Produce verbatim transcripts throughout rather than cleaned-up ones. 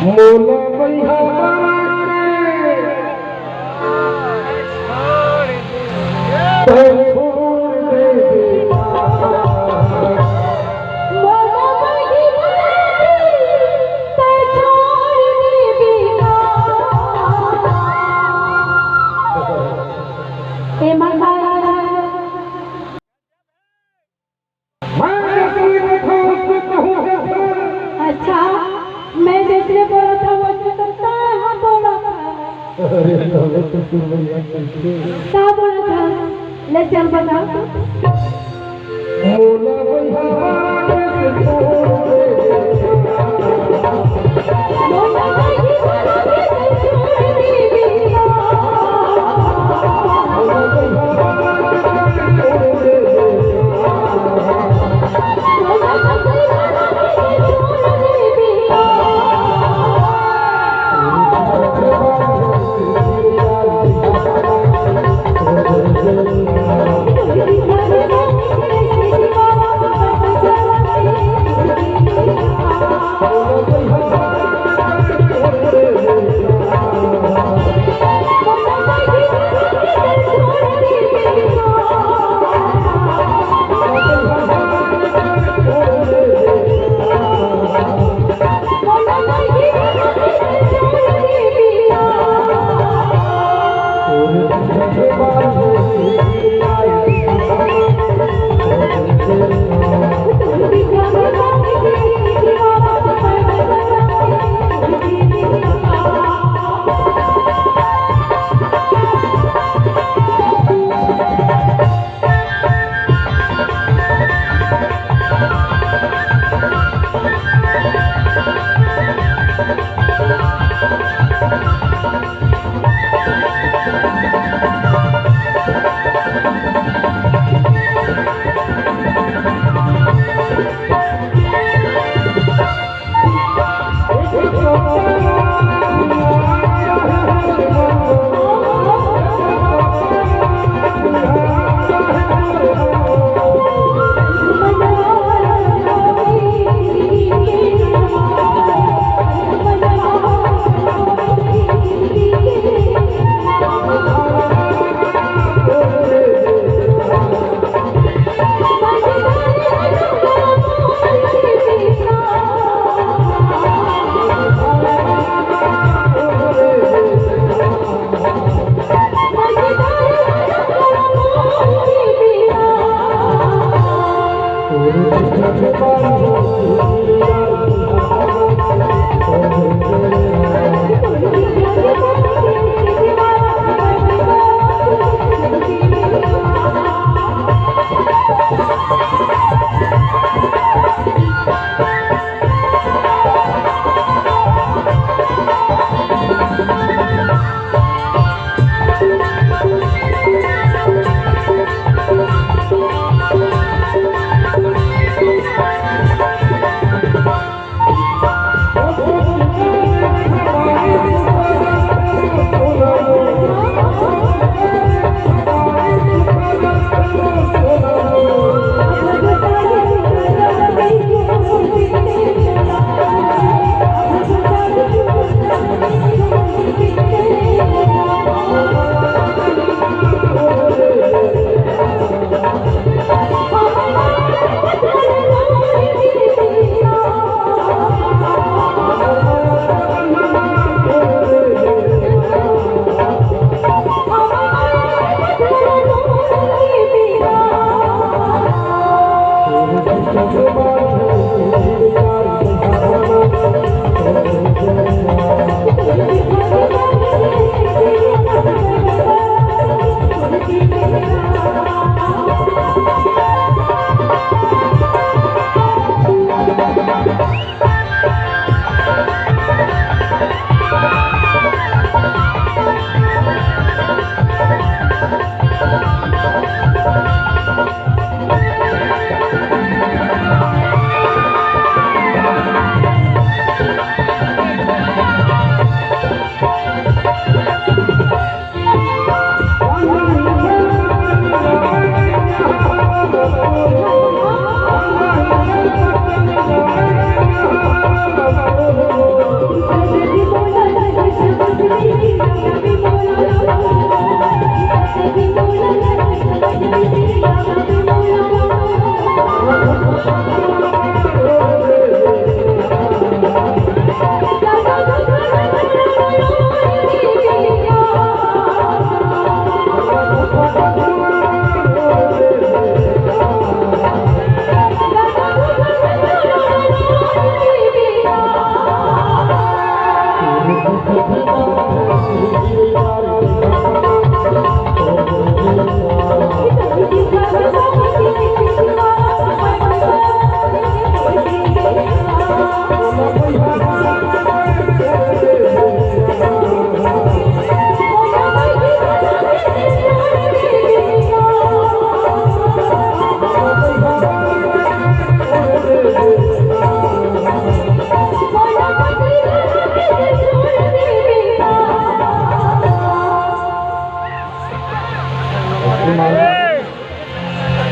मोला बइहा बना के तैं छोड़ दे बेटा। मोला बइहा बना के तैं छोड़ दे बेटा। ए मगर मैं जैसे बैठा उसको कहूँ है सुन। अच्छा, मैं जैसे बोला था वैसे तो तैं हाँ बोला था। अरे तबे तो सुन भैया कैसे? का बोला था? ले चल बता। मोला भैया के छोड़ दे।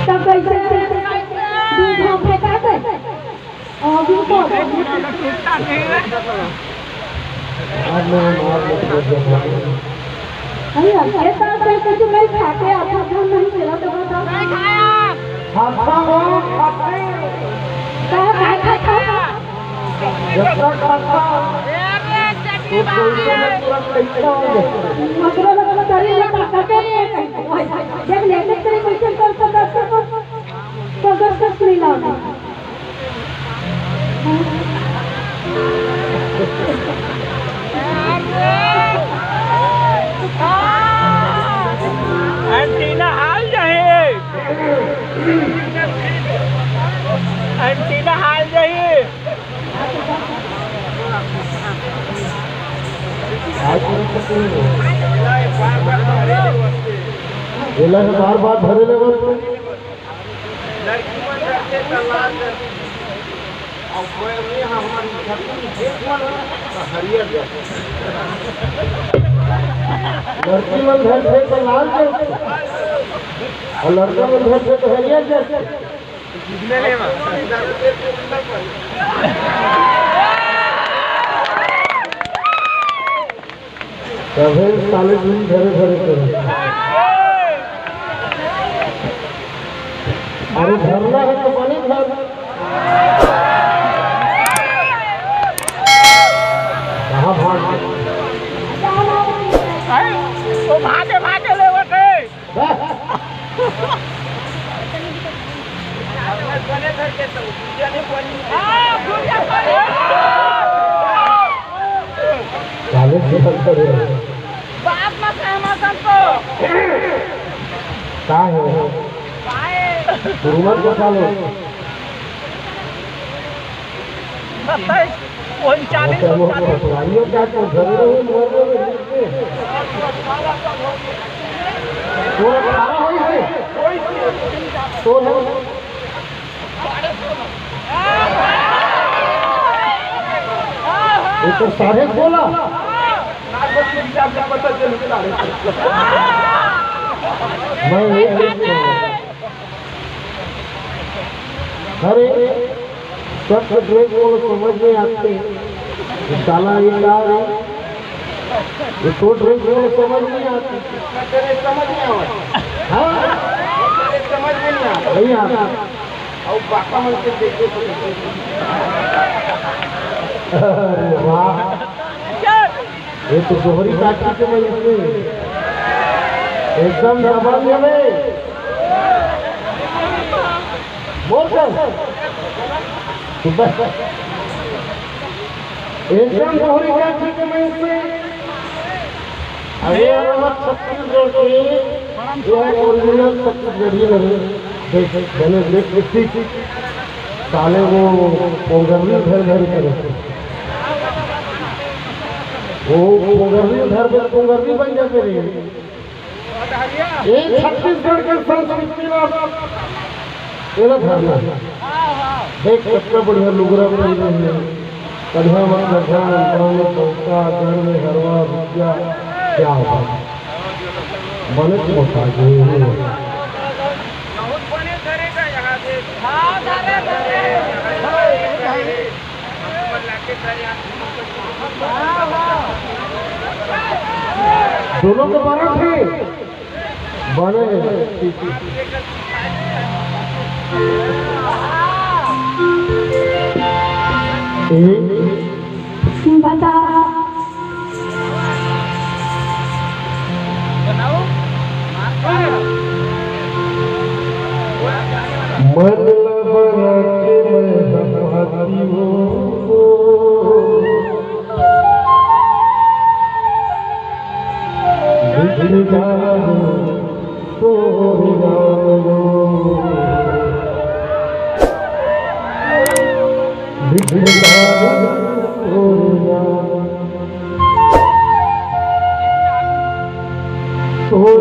तब कैसे दूध हम फेंका दे? अभी तो अरे, ये तो ऐसे कुछ नहीं खाते, आप लोग नहीं चला तो बताओ। खाता हो, खाते। का, का खाता? जब तक खाता, तो कोई तो नहीं पूरा कैसा हो जाए। मतलब, मतलब, शरीर में ताकत है, ये कैसे? देख ले, देख ले, कैसे कर सकता है? तो दस दस मिला। एंटीना हाल जाही, एंटीना हाल जाही। आज ये लगे बार बार भरे ले बस। लड़की मन डरथे त लाल डरथे। अउ कोई नहीं, हमर इज्जत नहीं, देख मन त हरियर डरथे। लड़की मन डरथे त लाल डरथे, अउ लड़का मन डरथे त हरियर डरथे। तभे साले दिन धरे धरे करे। अरे धरना है तो बने धर। कहाँ भाग? अरे, वो भागे भागे लेवत है। चालीस की टक्कर है। बाप मत कहना सबको। का है? काहे? गुरुवर को चालो। सत्ताईस, उनचालीस, अच्छा, वो उनचालीस। गाड़ियों का तो जरूर है, मर रहे हैं। वो अठारह होई से। तो ना। ये तो साढ़े सोलह। मैं एक, अरे, सब तो ड्रेस मोला समझ नहीं आते। ये साला ये का है? ये तो ड्रेस मोला समझ नहीं आते। तेरे समझ नहीं आवा। हाँ? तेरे समझ में नहीं आता। नहीं आता। और बाका मन के देखे तो अरे वाह। ये तो दोहरी काठी के मैं इसमें एकदम दबंग है बे। बोल कर। एकदम दोहरी का ठीक है, मैं इसमें अरे यार, हमर छत्तीसगढ़ के, ये है ओरिजिनल छत्तीसगढ़ी नहीं। देख, मैंने देख के सीख, साले वो पोंगर्री भर भर करे। वो पोंगर्री भर भर पोंगर्री बन जाते रहे। ये छत्तीसगढ़ के संस्कृति ला, ये ला धरना। देख, कतका बढ़िया लुगरा पहिरे हे, करिया म करिया अंतरा में चौका, गल में हरवा, बिंदिया, क्या बात। बनेच मोटा हे। दोनों के बराबर हे। बने हे। एक। बता। मन ला बना के मैं हंसती हूँ। बिखर जाऊं तोरे नाम। बिखर जाऊं तोरे नाम। तोरे नाम।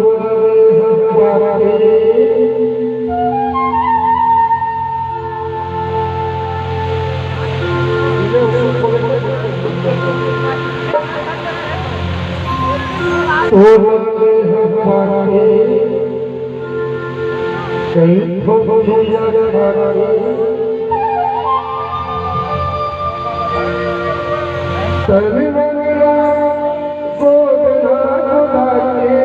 तोहरे हम बाटे, कई ठो दुनिया बाटे। तन मन ला गोदना बाटे।